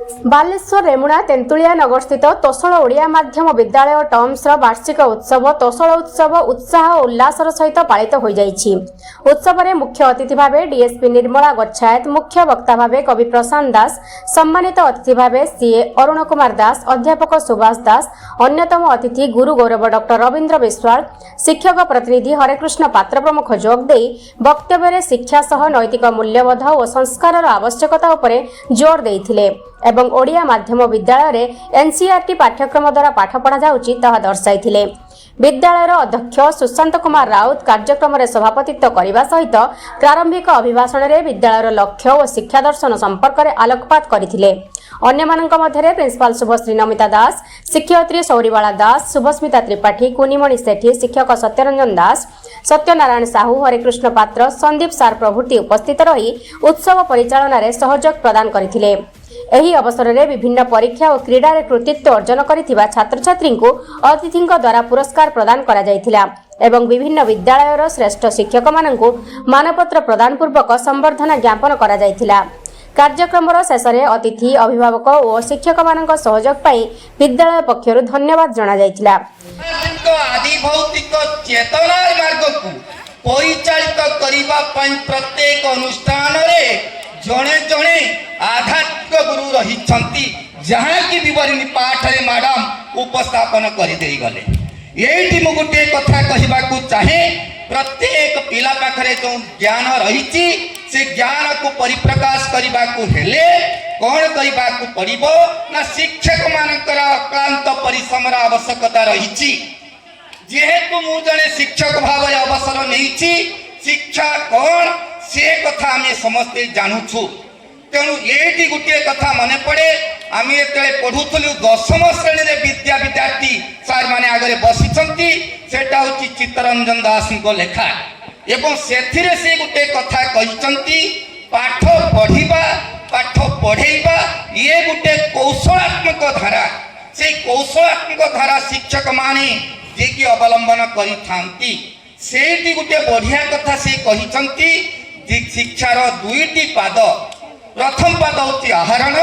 ବାଲେଶ୍ୱର ରେମୁଣା ତେନ୍ତୁଳିଆ ନଗରସ୍ଥିତ ତୋଷଳ ଓଡ଼ିଆ ମାଧ୍ୟମ ବିଦ୍ୟାଳୟ ଟମ୍ସର ବାର୍ଷିକ ଉତ୍ସବ ତୋଷଳ ଉତ୍ସବ ଉତ୍ସାହ ଓ ଉଲ୍ଲାସର ସହିତ ପାଳିତ ହୋଇଯାଇଛି। ଉତ୍ସବରେ ମୁଖ୍ୟ ଅତିଥି ଭାବେ ଡିଏସ୍ପି ନିର୍ମଳା ଗୋଚ୍ଛାୟତ, ମୁଖ୍ୟ ବକ୍ତା ଭାବେ କବି ପ୍ରଶାନ୍ତ ଦାସ, ସମ୍ମାନିତ ଅତିଥି ଭାବେ ସିଏ ଅରୁଣ କୁମାର ଦାସ, ଅଧ୍ୟାପକ ସୁଭାଷ ଦାସ, ଅନ୍ୟତମ ଅତିଥି ଗୁରୁ ଗୌରବ ଡକ୍ଟର ରବୀନ୍ଦ୍ର ବିଶ୍ୱାଳ, ଶିକ୍ଷକ ପ୍ରତିନିଧି ହରେକୃଷ୍ଣ ପାତ୍ର ପ୍ରମୁଖ ଯୋଗ ଦେଇ ବକ୍ତବ୍ୟରେ ଶିକ୍ଷା ସହ ନୈତିକ ମୂଲ୍ୟବୋଧ ଓ ସଂସ୍କାରର ଆବଶ୍ୟକତା ଉପରେ ଜୋର ଦେଇଥିଲେ ଏବଂ ଓଡ଼ିଆ ମାଧ୍ୟମ ବିଦ୍ୟାଳୟରେ ଏନ୍ସିଇଆରଟି ପାଠ୍ୟକ୍ରମ ଦ୍ୱାରା ପାଠ ପଢ଼ାଯାଉଛି ତାହା ଦର୍ଶାଇଥିଲେ। ବିଦ୍ୟାଳୟର ଅଧ୍ୟକ୍ଷ ସୁଶାନ୍ତ କୁମାର ରାଉତ କାର୍ଯ୍ୟକ୍ରମରେ ସଭାପତିତ୍ୱ କରିବା ସହିତ ପ୍ରାରମ୍ଭିକ ଅଭିଭାଷଣରେ ବିଦ୍ୟାଳୟର ଲକ୍ଷ୍ୟ ଓ ଶିକ୍ଷା ଦର୍ଶନ ସମ୍ପର୍କରେ ଆଲୋକପାତ କରିଥିଲେ। ଅନ୍ୟମାନଙ୍କ ମଧ୍ୟରେ ପ୍ରିନ୍ସିପାଲ ଶୁଭଶ୍ରୀ ନମିତା ଦାସ, ଶିକ୍ଷୟିତ୍ରୀ ସୌରିବାଳା ଦାସ, ଶୁଭସ୍ମିତା ତ୍ରିପାଠୀ, କୁନିମଣି ସେଠୀ, ଶିକ୍ଷକ ସତ୍ୟରଞ୍ଜନ ଦାସ, ସତ୍ୟନାରାୟଣ ସାହୁ, ହରେକୃଷ୍ଣ ପାତ୍ର, ସନ୍ଦୀପ ସାର୍ ପ୍ରଭୃତି ଉପସ୍ଥିତ ରହି ଉତ୍ସବ ପରିଚାଳନାରେ ସହଯୋଗ ପ୍ରଦାନ କରିଥିଲେ। ଏହି ଅବସରରେ ବିଭିନ୍ନ ପରୀକ୍ଷା ଓ କ୍ରୀଡ଼ାରେ କୃତିତ୍ୱ ଅର୍ଜନ କରିଥିବା ଛାତ୍ରଛାତ୍ରୀଙ୍କୁ ଅତିଥିଙ୍କ ଦ୍ୱାରା ପୁରସ୍କାର ପ୍ରଦାନ କରାଯାଇଥିଲା ଏବଂ ବିଭିନ୍ନ ବିଦ୍ୟାଳୟର ଶ୍ରେଷ୍ଠ ଶିକ୍ଷକମାନଙ୍କୁ ମାନପତ୍ର ପ୍ରଦାନ ପୂର୍ବକ ସମ୍ବର୍ଦ୍ଧନା ଜ୍ଞାପନ କରାଯାଇଥିଲା। କାର୍ଯ୍ୟକ୍ରମର ଶେଷରେ ଅତିଥି, ଅଭିଭାବକ ଓ ଶିକ୍ଷକମାନଙ୍କ ସହଯୋଗ ପାଇଁ ବିଦ୍ୟାଳୟ ପକ୍ଷରୁ ଧନ୍ୟବାଦ ଜଣାଯାଇଥିଲା। ଆଦି ଭୌତିକ ଚେତନାର ମାର୍ଗକୁ ପରିଚାଳିତ କରିବା ପାଇଁ ପ୍ରତ୍ୟେକ ଅନୁଷ୍ଠାନରେ ଜଣେ ଜଣେ ଆଧ୍ୟାତ୍ମିକ ଗୁରୁ ରହିଛନ୍ତି, ଯାହାକି ବିବରଣୀ ପାଠରେ ମ୍ୟାଡ଼ାମ ଉପସ୍ଥାପନ କରିଦେଇଗଲେ। ଏଇଠି ମୁଁ ଗୋଟିଏ କଥା କହିବାକୁ ଚାହେଁ। ପ୍ରତ୍ୟେକ ପିଲା ପାଖରେ ଯେଉଁ ଜ୍ଞାନ ରହିଛି, ସେ ଜ୍ଞାନକୁ ପରିପ୍ରକାଶ କରିବାକୁ ହେଲେ କ'ଣ କରିବାକୁ ପଡ଼ିବ ନା ଶିକ୍ଷକ ମାନଙ୍କର ଅକ୍ଳାନ୍ତ ପରିଶ୍ରମର ଆବଶ୍ୟକତା ରହିଛି। ଯେହେତୁ ମୁଁ ଜଣେ ଶିକ୍ଷକ ଭାବରେ ଅବସର ନେଇଛି, ଶିକ୍ଷା କ'ଣ ସେ କଥା ଆମେ ସମସ୍ତେ ଜାଣୁଛୁ। ତେଣୁ ଏଇଠି ଗୋଟିଏ କଥା ମନେ ପଡ଼େ। ଆମେ ଯେତେବେଳେ ପଢ଼ୁଥିଲୁ ଦଶମ ଶ୍ରେଣୀରେ, ବିଦ୍ୟା ବିଦ୍ୟାର୍ଥୀ ସାର୍ ମାନେ ଆଗରେ ବସିଛନ୍ତି, ସେଟା ହେଉଛି ଚିତ୍ତରଞ୍ଜନ ଦାସଙ୍କ ଲେଖା ଏବଂ ସେଥିରେ ସେ ଗୋଟେ କଥା କହିଛନ୍ତି, ପାଠ ପଢ଼ିବା, ପାଠ ପଢ଼େଇବା ଇଏ ଗୋଟେ କୌଶଳାତ୍ମକ ଧାରା। ସେଇ କୌଶଳାତ୍ମକ ଧାରା ଶିକ୍ଷକମାନେ ଯିଏକି ଅବଲମ୍ବନ କରିଥାନ୍ତି। ସେଇଠି ଗୋଟେ ବଢ଼ିଆ କଥା ସେ କହିଛନ୍ତି ଯେ ଶିକ୍ଷାର ଦୁଇଟି ପାଦ। ପ୍ରଥମ ପାଦ ହେଉଛି ଆହରଣ,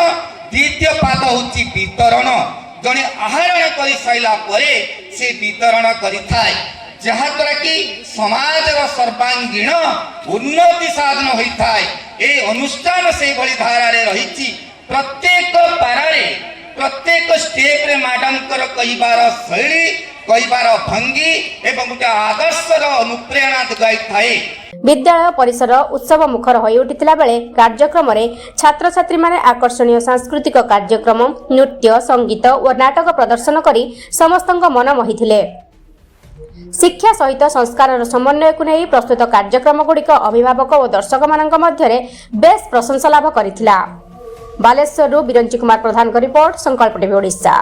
ଦ୍ୱିତୀୟ ପାଦ ହେଉଛି ବିତରଣ। ଜଣେ ଆହରଣ କରିସାରିଲା ପରେ ସେ ବିତରଣ କରିଥାଏ, ଯାହାଦ୍ୱାରା କି ସମାଜର ସର୍ବାଙ୍ଗୀନ ଉନ୍ନତି ସାଧନ ହୋଇଥାଏ। এই ଅନୁଷ୍ଠାନ ସେଇଭଳି ଧାରାରେ ରହିଛି। ପ୍ରତ୍ୟେକ ପାରାରେ, ପ୍ରତ୍ୟେକ ଷ୍ଟେପରେ ମ୍ୟାଡାମଙ୍କର କହିବାର ଶୈଳୀ, କହିବାର ଭଙ୍ଗୀ ଏବଂ ଗୋଟେ ଆଦର୍ଶର ଅନୁପ୍ରେରଣା ଯୋଗାଇଥାଏ। ବିଦ୍ୟାଳୟ ପରିସର ଉତ୍ସବ ମୁଖର ହୋଇ ଉଠିଥିଲା ବେଳେ କାର୍ଯ୍ୟକ୍ରମରେ ଛାତ୍ରଛାତ୍ରୀମାନେ ଆକର୍ଷଣୀୟ ସାଂସ୍କୃତିକ କାର୍ଯ୍ୟକ୍ରମ, ନୃତ୍ୟ, ସଙ୍ଗୀତ ଓ ନାଟକ ପ୍ରଦର୍ଶନ କରି ସମସ୍ତଙ୍କ ମନ ମୋହିଥିଲେ। ଶିକ୍ଷା ସହିତ ସଂସ୍କାରର ସମନ୍ୱୟକୁ ନେଇ ପ୍ରସ୍ତୁତ କାର୍ଯ୍ୟକ୍ରମଗୁଡ଼ିକ ଅଭିଭାବକ ଓ ଦର୍ଶକମାନଙ୍କ ମଧ୍ୟରେ ବେଶ୍ ପ୍ରଶଂସା ଲାଭ କରିଥିଲା। ବାଲେଶ୍ୱରରୁ ବିରଞ୍ଚି କୁମାର ପ୍ରଧାନଙ୍କ ରିପୋର୍ଟ, ସଂକଳ୍ପ ଟିଭି ଓଡ଼ିଶା।